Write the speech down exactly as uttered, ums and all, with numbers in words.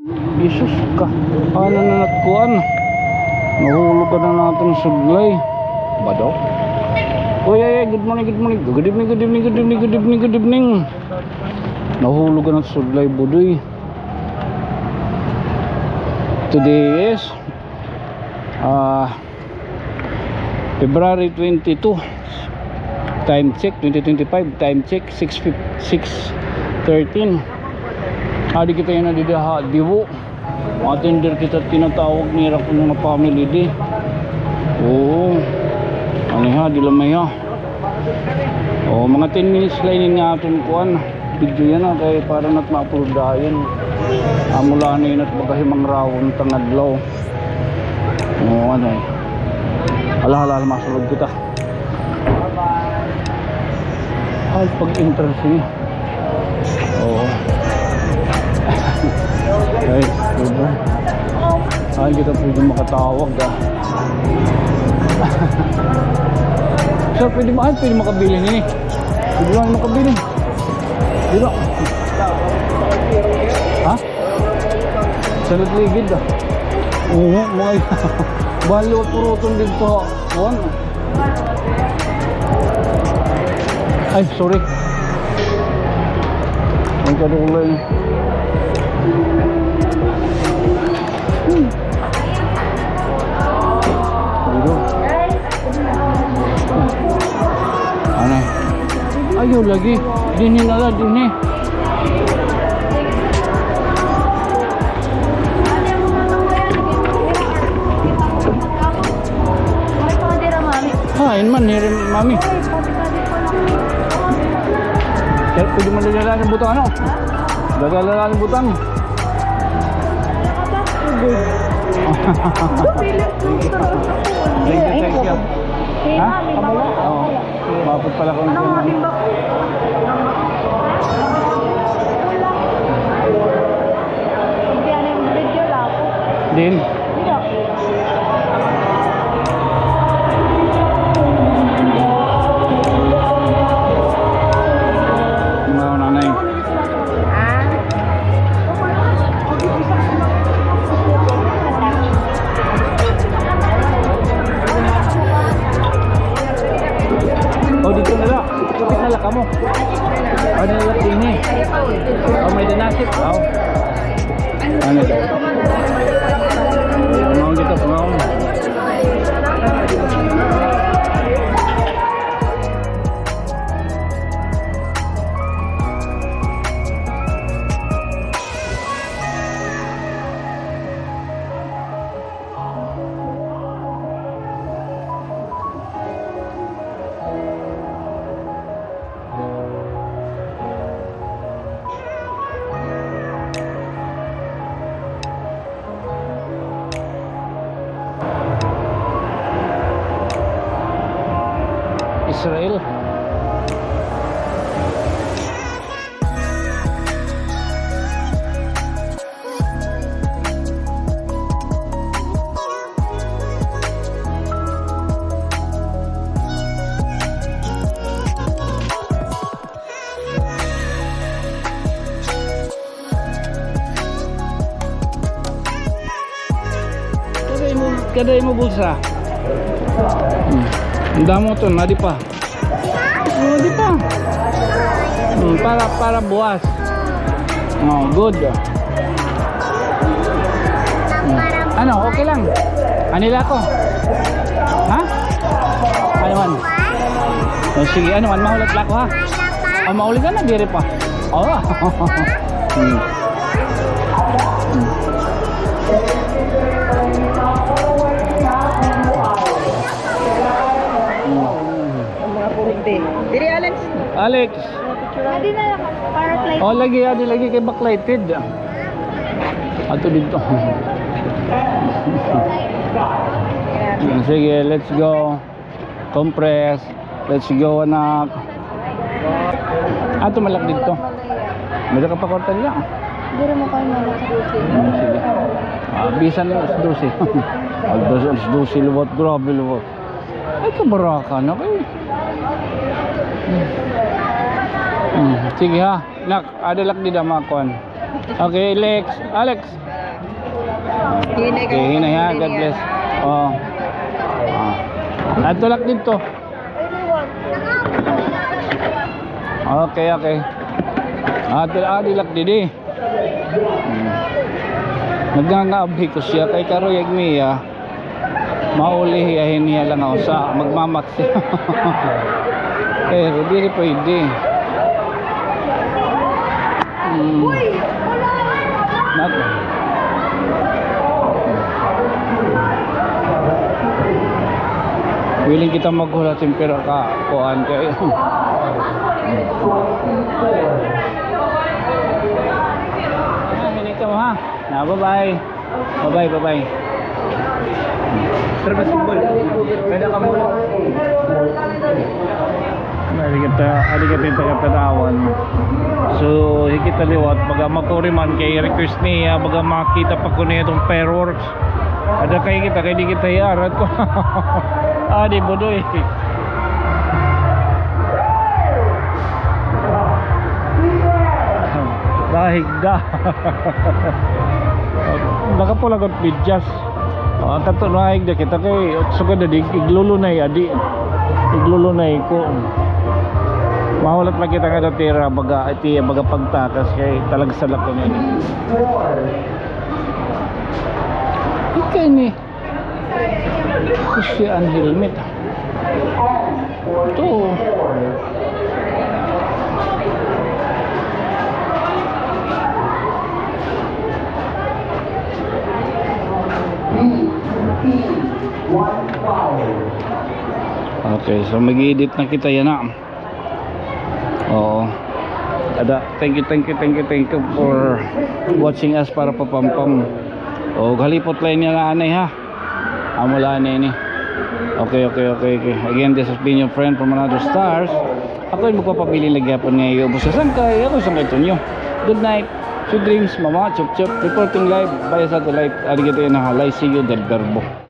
Jesus ka. Ano na natkuan? Nahulog ka na naton sudlay. Ba daw? Oy, ay, ay, good morning, good morning. Good evening, good evening, good evening, good evening, good evening. Nahulog ka na sudlay, budoy. Today is, ah, February twenty-two. Time check, twenty twenty-five. Time check, six fif-, six thirteen. Adi kita yana dida ha Diwo. Attender kita, tinatawag nira kuno nga family di. Oo. Ano ha, di lamay ha. Oo, mga ten minutes la ini nga aton kuan. Video yana kay para na it ma-upload dayon. Amo la ini it baga himangrawon it adlaw. Oo, ano eh. Hala, hala, hala, masulod kita. Ay, pag-entrance niya. Oo. Ay, diba? Ay, kita pwede makatawag, ah. Sir, pwede ma-, ay, pwede makabilin ini. Pwede lang makabilin. Diba? Ha? Sa ligid, ah. Oo, mga bahal liwat puruton didto, ha. Kuan. Ay, sorry. Ang kadulay. Hmm. Dito. Ano? Ayaw lagi. Dinhi na la, dinhi. Hain man, hiri, mami. Kay pwede man dala-dala hin butang, ano? Dala-dala hin butang. Thank you, thank you. Ha? Oo. Mapot pala kung ano nga timbak? Hindi, ano yung video, lapok. Din. Hindi. Mga nanay. Ah. O, dito na lang. Kapit na lang kamo. Ano na lang din eh. O, may dinasip. O. Ano daw? Mga dito, mga Israel. Kada imo, kada imo bulsa. Hmm. An damo to, nadi pa. O, di pa. Hmm, para, para buwas. O, good. Hmm. Ano, okay lang. Anila ako. Ha? Ano man? O, sige, ano man, mahulat la ako, ha? O, mauli ka na, diri pa. O. Hmm. Ang mga purte. Diri, Alex. Alex. Adi na lang, para flight. O, lagi, adi lagi kay backlighted. Ato dito. Sige, let's go. Compress. Let's go, anak. Ato malak dito. May ka pa kwarta nila. Diri mo kayo malak. Hmm, sige. Ah, bisan na alas dose. Alas dose, alas dose liwat. Grabe liwat. Ay, kabaraka na kay. Hmm, sige ha. Nak, ada lak dida mga kuan. Okay, Lex. Alex. Okay, hinay ha. God bless. Oh. Ah. Adto la didto. Okay, okay. Adto, adi la didi. Hmm. Nagngangabhi ko siya kay karuyag niya. Mauli hiya hin iya langaw sa magmamak siya. Pero diri pwede. Hmm. Nat-, willing kita maghulat hin pira ka kuan kay. Ah, hinay kamo ha. Na, bye-bye. Bye-bye, bye-bye. Tara, basketball. Pwede ka muna. Adi kita, adi kita hin taga-Tanawan. So, hi kita liwat, baga makuri man kay request niya, baga makita pa kuno iton fireworks. Ada kay kita, kay di kita hiyarat ko. Ah, di, Budoy. Dahig da. Nakapula gud medyas. Ah, kadto na, igda kita kay sugad na di, iglulunay, adi. Iglulunay ko. Mahulat la kita nga datira, baga, iti, baga pagtakas kay talagsa la ko nini. Ikay ni. Kasi an helmet. Ito. Okay, so mag-edit na kita yana. Oo. Ada, thank you, thank you, thank you, thank you for watching us para pa Pampam. O, halipot la ini nga anay, ha. Amo la ini. Okay, okay, okay, okay. Again, this has been your friend from another stars. Ako it magpapabilin la gihapon nga iyo ubos ka sangkay. Ako sangkay Tonyo. Good night. Sweet dreams, mama. Chup chup. Reporting live via satellite. Adi kita yana ha Liceo del Verbo.